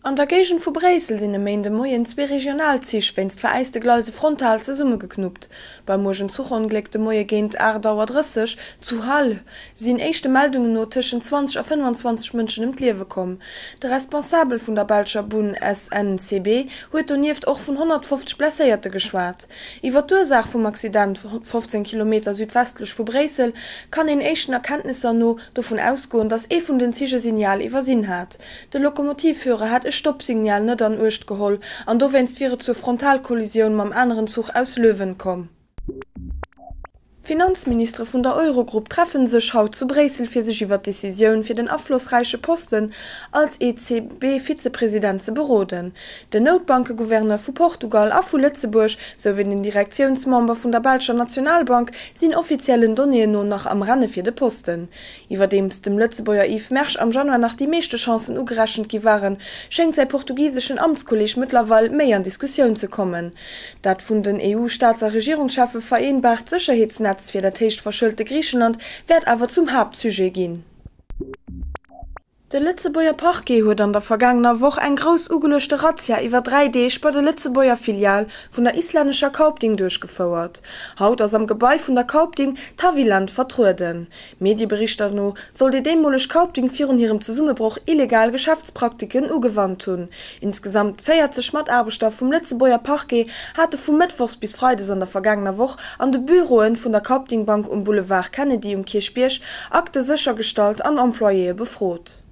An der Géigend vu Bréissel sinn e Méindemoien zwee Regionalzich wéinst veräiste Gleise frontal zesummegeknuppt. Beim uergen Zuchongléck de Moie géint 8 Auer 30 zu Halle sinn éischte Meldungen no tëschent 20 a 25 Mënschen ëm d'Liewe komm. De Responsabel vun der belscher Bunn SNCB huet donieft och vun 150 Blesséierte geschwat. Iwwer d'Ursaach vum Accident 15 Kilometer südwestlech vu Bréissel kann een éischten Erkenntnisser no dovun ausgoen, datt ee vun den Zich e Signal iwwersinn hat. De Lokomotivführer hat e Stoppsignal net an Uecht geholl an dowéinst wier et zur Frontalkollisioun mam aneren Zuch aus Leuven komm. D'Finanzministere vun der Eurogrupp treffe sech haut zu Bréissel fir sech iwwer d'Decisioun fir den aflossräiche Posten als EZB-Vizepresident ze beroden. Den Noutbankegouverneur vu Portugal a vu Lëtzebuerg, sou wéi den Direktiounsmember vun der belscher Nationalbank sinn offiziellen Donnéeën no nach am Renne fir de Posten. Iwwerdeems dem Lëtzebuerger Yves Mersch am Januar nach déi meeschte Chancen ugerechent gi waren, schéngt säi portugiseschen Amtskolleeg mëttlerweil méi an Diskussioun ze kommen. Dat vun den EU-Staats a Regierungscheffe vereenbaart Sécherheetsnetz fir dat héicht verschëlte Griichenland wäert awer zum Haaptsujet ginn. De Lëtzebuerger Parquet huet an der vergaangener Woch eng grouss ugeluechte Razzia iwwer 3 Deeg bei der Lëtzebuerger Filial vun der islännescher Kaupthing duerchgefouert. Haut ass am Gebai vun der Kaupthing d'Haviland vertrueden. Medieberichter no soll déi deemoleg Kaupthing virun hirem Zesummebroch illegal Geschäftspraktiken ugewannt hunn. Insgesamt 40 Mataarbechter vum Lëtzebuerger Parquet hate vu mëttwochs bis freides an der vergaangener Woch an de Büroe vun der Kaupthing Bank um Boulevard Kennedy um Kierchbierg Akte séchergestallt an Employéë befrot.